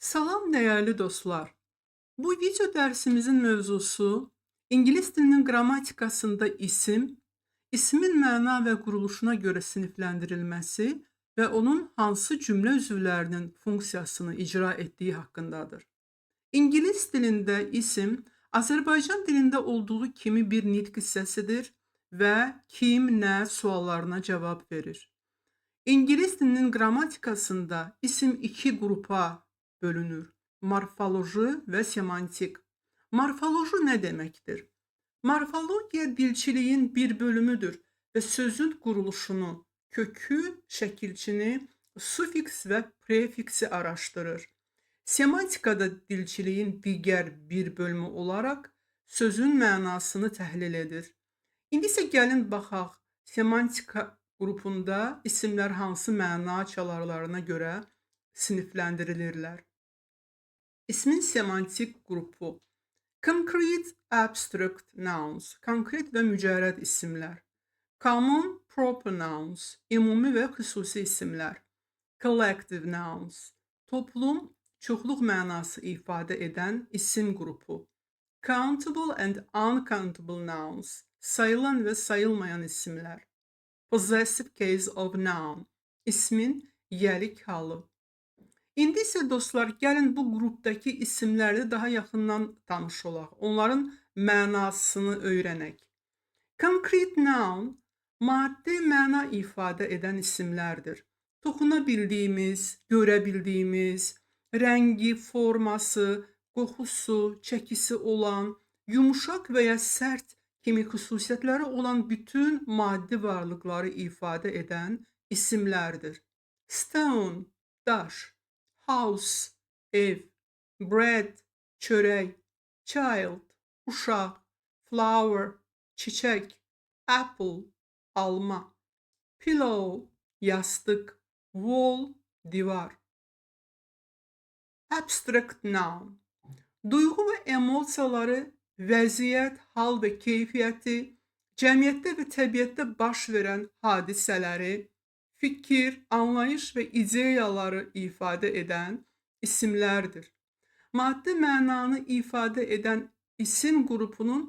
Salam dəyərli dostlar. Bu video dərsimizin mövzusu İngilis dilinin qrammatikasında isim, ismin məna və quruluşuna görə sinifləndirilməsi və onun hansı cümlə üzvlərinin funksiyasını icra etdiyi haqqındadır. İngilis dilində isim Azərbaycan dilində olduğu kimi bir nitq hissəsidir və kim, nə suallarına cavab verir. İngilis dilinin qrammatikasında isim iki qrupa bölünür: morfoloji və semantik. Morfoloji nə deməkdir? Morfologiya dilçiliyin bir bölümüdür və sözün quruluşunu, kökü, şəkilçini, sufiks və prefiksi araşdırır. Semantika da dilçiliyin digər bir bölümü olaraq sözün mənasını təhlil edir. İndi isə gəlin baxaq, semantika qrupunda isimlər hansı məna çalarlarına görə sinifləndirilirlər. İsmin semantik qrupu: Concrete abstract nouns, konkret və mücərrəd isimlər. Common proper nouns, ümumi və xüsusi isimlər. Collective nouns, toplum, çoxluq mənası ifadə edən isim qrupu. Countable and uncountable nouns, sayılan və sayılmayan isimlər. Possessive case of noun, ismin yiyəlik halı. İndi isə dostlar, gəlin bu qrupdakı isimlərlə daha yaxından tanış olaq. Onların mənasını öyrənək. Concrete noun maddi məna ifadə edən isimlərdir. Toxuna bildiyimiz, görə bildiyimiz, rəngi, forması, qoxusu, çəkisi olan, yumşaq və ya sərt kimi xüsusiyyətləri olan bütün maddi varlıqları ifadə edən isimlərdir. Stone, daş, house, ev, bread, çörək, child, uşaq, flower, çiçək, apple, alma, pillow, yastıq, wall, divar. Abstract noun duyğu və emosiyaları, vəziyyət, hal və keyfiyyəti, cəmiyyətdə və təbiətdə baş verən hadisələri, fikir, anlayış və ideyaları ifadə edən isimlərdir. Maddi mənanı ifadə edən isim qrupunun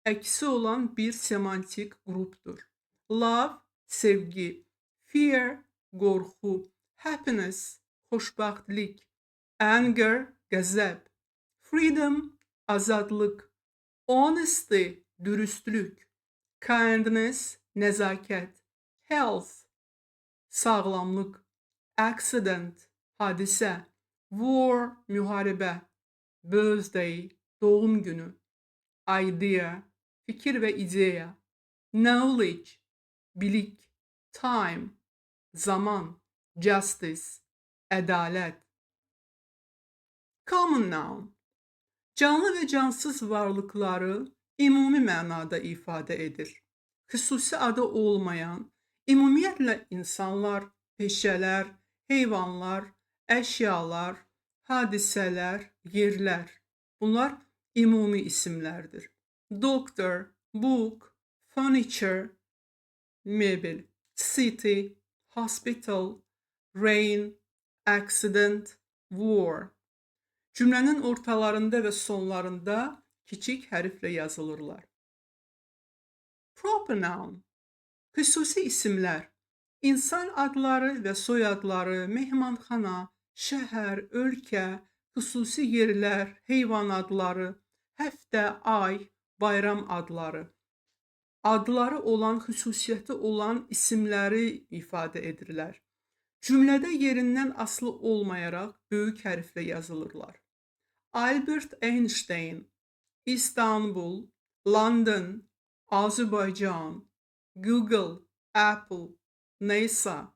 əksi olan bir semantik qrupdur. Love, sevgi, fear, qorxu, happiness, xoşbəxtlik, anger, qəzəb, freedom, azadlıq, honesty, dürüstlük, kindness, nəzakət, health, sağlamlıq, accident, hadisə, war, müharibə, birthday, doğum günü, idea, fikir və ideya, knowledge, bilik, time, zaman, justice, ədalət. Common noun canlı və cansız varlıqları ümumi mənada ifadə edir. Xüsusi adı olmayan, ümumiyyətlə insanlar, peşələr, heyvanlar, əşyalar, hadisələr, yerlər. Bunlar ümumi isimlərdir. Doctor, book, furniture, mebel, city, hospital, rain, accident, war. Cümlənin ortalarında və sonlarında kiçik hərflə yazılırlar. Proper noun xüsusi isimlər, insan adları və soyadları, mehmanxana, şəhər, ölkə, xüsusi yerlər, heyvan adları, həftə, ay, bayram adları. Adları olan, xüsusiyyəti olan isimləri ifadə edirlər. Cümlədə yerindən asılı olmayaraq böyük hərflə yazılırlar. Albert Einstein, İstanbul, London, Azərbaycan, Google, Apple, NASA,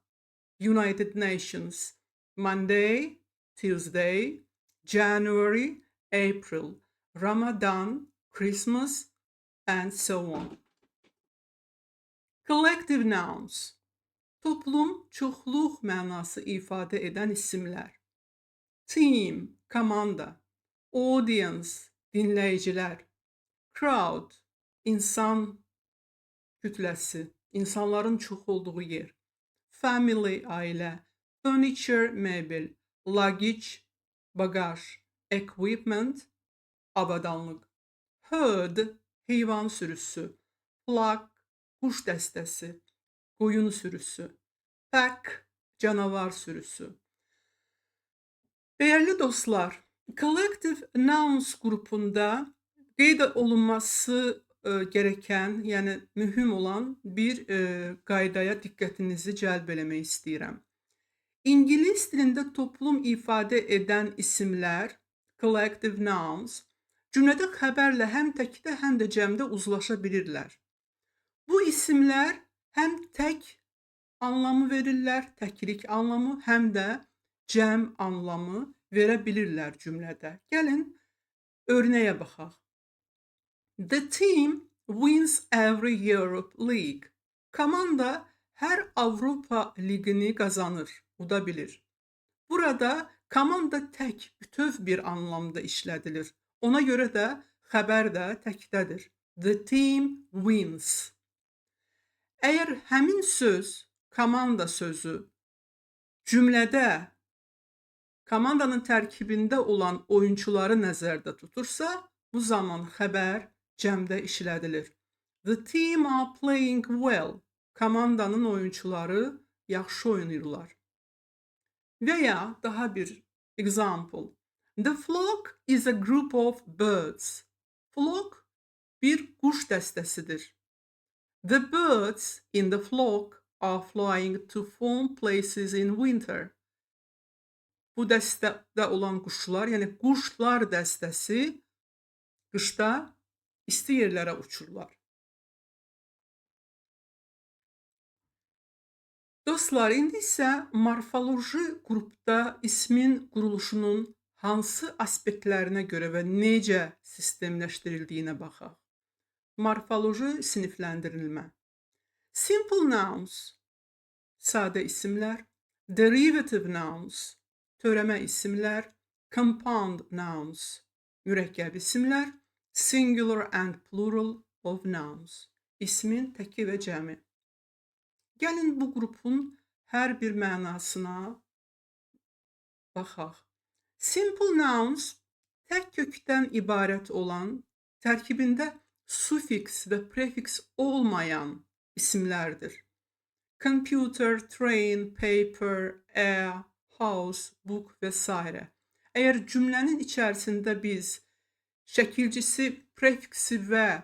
United Nations, Monday, Tuesday, January, April, Ramadan, Christmas, and so on. Collective nouns toplum, çoxluq mənası ifadə edən isimlər. Team, komanda, audience, dinləyicilər, crowd, insan kütləsi, insanların çox olduğu yer. Family, ailə, furniture, mebel, luggage, bagaj, equipment, avadanlıq. Herd, heyvan sürüsü, flock, quş dəstəsi, qoyun sürüsü, pack, canavar sürüsü. Dəyərli dostlar, collective nouns qrupunda qeyd olunması gereken, yəni mühüm olan bir qaydaya diqqətinizi cəlb eləmək istəyirəm. İngilis dilində toplum ifadə edən isimlər, collective nouns, cümlədə xəbərlə həm təkdə, həm də cəmdə uzlaşa bilirlər. Bu isimlər həm tək anlamı verirlər, təklik anlamı, həm də cəm anlamı verə bilirlər cümlədə. Gəlin örnəyə baxaq. The team wins every Europe League. Komanda hər Avropa liqini qazanır, uda bilir. Burada komanda tək, bütöv bir anlamda işlədilir. Ona görə də xəbər də təkdədir. The team wins. Əgər həmin söz, komanda sözü cümlədə komandanın tərkibində olan oyunçuları nəzərdə tutursa, bu zaman xəbər cəmdə işlədilir. The team are playing well. Komandanın oyunçuları yaxşı oynayırlar. Və ya daha bir example. The flock is a group of birds. Flock bir quş dəstəsidir. The birds in the flock are flying to warm places in winter. Bu dəstədə olan quşlar, yəni quşlar dəstəsi qışda isti yerlərə uçurlar. Dostlar, indi isə morfoloji qrupda ismin quruluşunun hansı aspektlərinə görə və necə sistemləşdirildiyinə baxaq. Morfoloji sinifləndirilmə. Simple nouns, sadə isimlər, derivative nouns, törəmə isimlər, compound nouns, mürəkkəb isimlər, singular and plural of nouns, ismin təki və cəmi. Gəlin bu qrupun hər bir mənasına baxaq. Simple nouns tək kökdən ibarət olan, tərkibində sufiks və prefiks olmayan isimlərdir. Computer, train, paper, air, house, book və s. Əgər cümlənin içərisində biz şəkilcisi, prefiksi və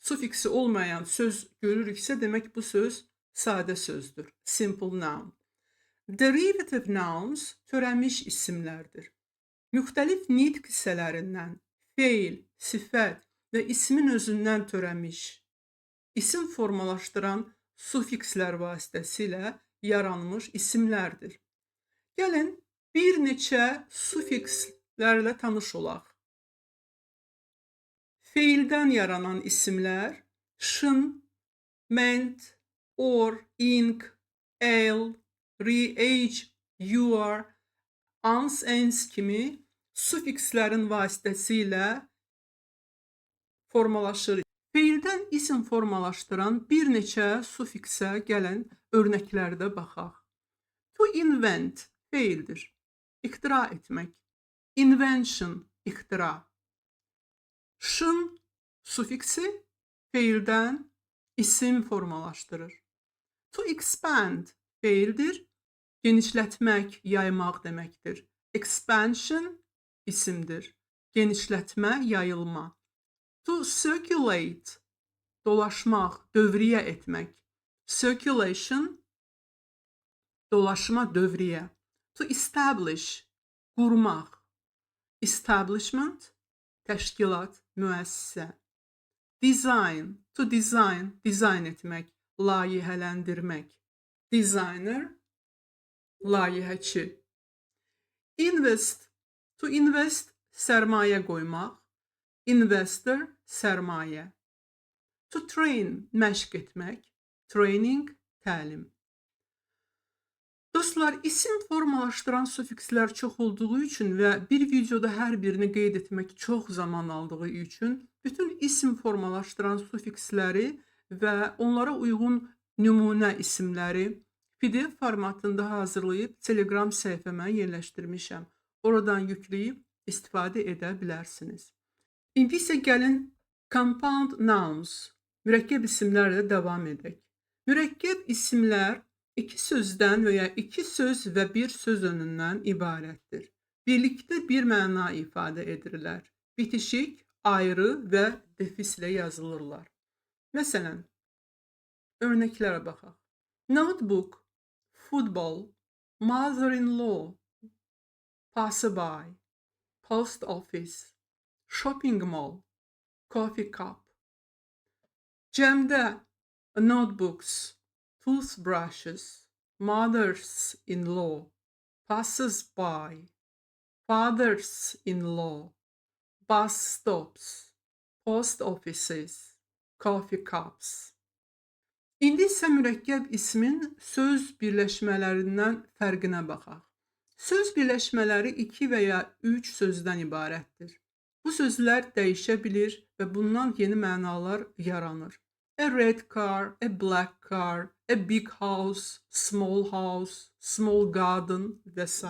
sufiksi olmayan söz görürüksə, demək bu söz sadə sözdür. Simple noun. Derivative nouns törəmiş isimlərdir. Müxtəlif nitq hissələrindən, feil, sifət və ismin özündən törəmiş, isim formalaşdıran sufikslər vasitəsilə yaranmış isimlərdir. Gəlin bir neçə sufikslərlə tanış olaq. Feildən yaranan isimlər şın, ment, or, ing, el, re, age, you are, ans, ens kimi sufikslərin vasitəsilə formalaşır. Feildən isim formalaşdıran bir neçə sufiksə gələn örnəklərdə baxaq. To invent feildir. İxtira etmək. Invention ixtira. Şın sufiksi feildən isim formalaşdırır. To expand feildir. Genişlətmək, yaymaq deməkdir. Expansion isimdir. Genişlətmə, yayılma. To circulate dolaşmaq, dövriyyə etmək. Circulation dolaşma, dövriyyə. To establish qurmaq. Establishment təşkilat, müəssisə. Design, to design, dizayn etmək, layihələndirmək. Designer, layihəçi. Invest, to invest, sərmayə qoymaq. Investor, sərmayə. To train, məşq etmək. Training, təlim. Dostlar, isim formalaşdıran sufikslər çox olduğu üçün və bir videoda hər birini qeyd etmək çox zaman aldığı üçün bütün isim formalaşdıran sufiksləri və onlara uyğun nümunə isimləri PDF formatında hazırlayıb Telegram səhifəmə yerləşdirmişəm. Oradan yükləyib istifadə edə bilərsiniz. İndi isə gəlin compound nouns, mürəkkəb isimlərlə davam edək. Mürəkkəb isimlər iki sözdən və ya iki söz və bir söz önündən ibarətdir. Birlikdə bir məna ifadə edirlər. Bitişik, ayrı və defislə yazılırlar. Məsələn, örnəklərə baxaq. Notebook, football, mother-in-law, passerby, post office, shopping mall, coffee cup. Cəmdə notebooks, toothbrushes, mothers-in-law, passers-by, fathers-in-law, bus stops, post offices, coffee cups. İndi isə mürəkkəb ismin söz birləşmələrindən fərqinə baxaq. Söz birləşmələri iki və ya üç sözdən ibarətdir. Bu sözlər dəyişə bilir və bundan yeni mənalar yaranır. A red car, a black car, a big house, small house, small garden və s.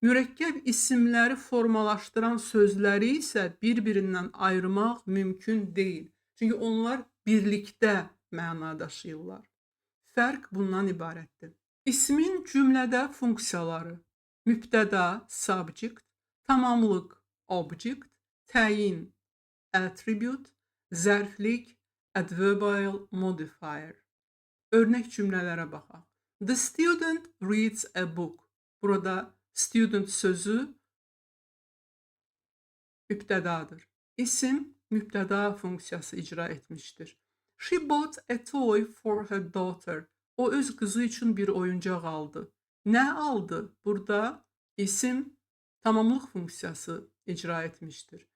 Mürəkkəb isimləri formalaşdıran sözləri isə bir-birindən ayırmaq mümkün deyil. Çünki onlar birlikdə məna daşıyırlar. Fərq bundan ibarətdir. İsmin cümlədə funksiyaları: mübtəda, subject, tamamlıq, object, təyin, attribute, zərflik, adverbial modifier. Örnək cümlələrə baxaq. The student reads a book. Burada student sözü mübtədadır. İsim mübtəda funksiyası icra etmişdir. She bought a toy for her daughter. O öz qızı üçün bir oyuncaq aldı. Nə aldı? Burada isim tamamlıq funksiyası icra etmişdir.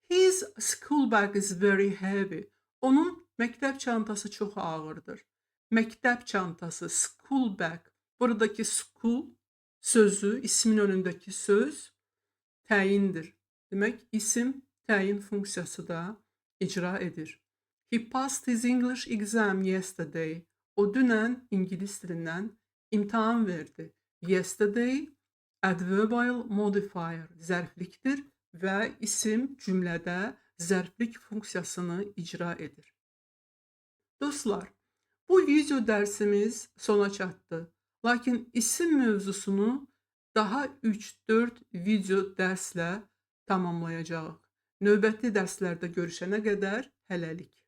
His school bag is very heavy. Onun məktəb çantası çox ağırdır. Məktəb çantası, school bag. Buradakı school sözü, ismin önündəki söz təyindir. Demək, isim təyin funksiyası da icra edir. He passed his English exam yesterday. O dünən ingilis dilindən imtahan verdi. Yesterday adverbial modifier, zərflikdir və isim cümlədə zərflik funksiyasını icra edir. Dostlar, bu video dərsimiz sona çatdı. Lakin isim mövzusunu daha 3-4 video dərslə tamamlayacağıq. Növbəti dərslərdə görüşənə qədər hələlik.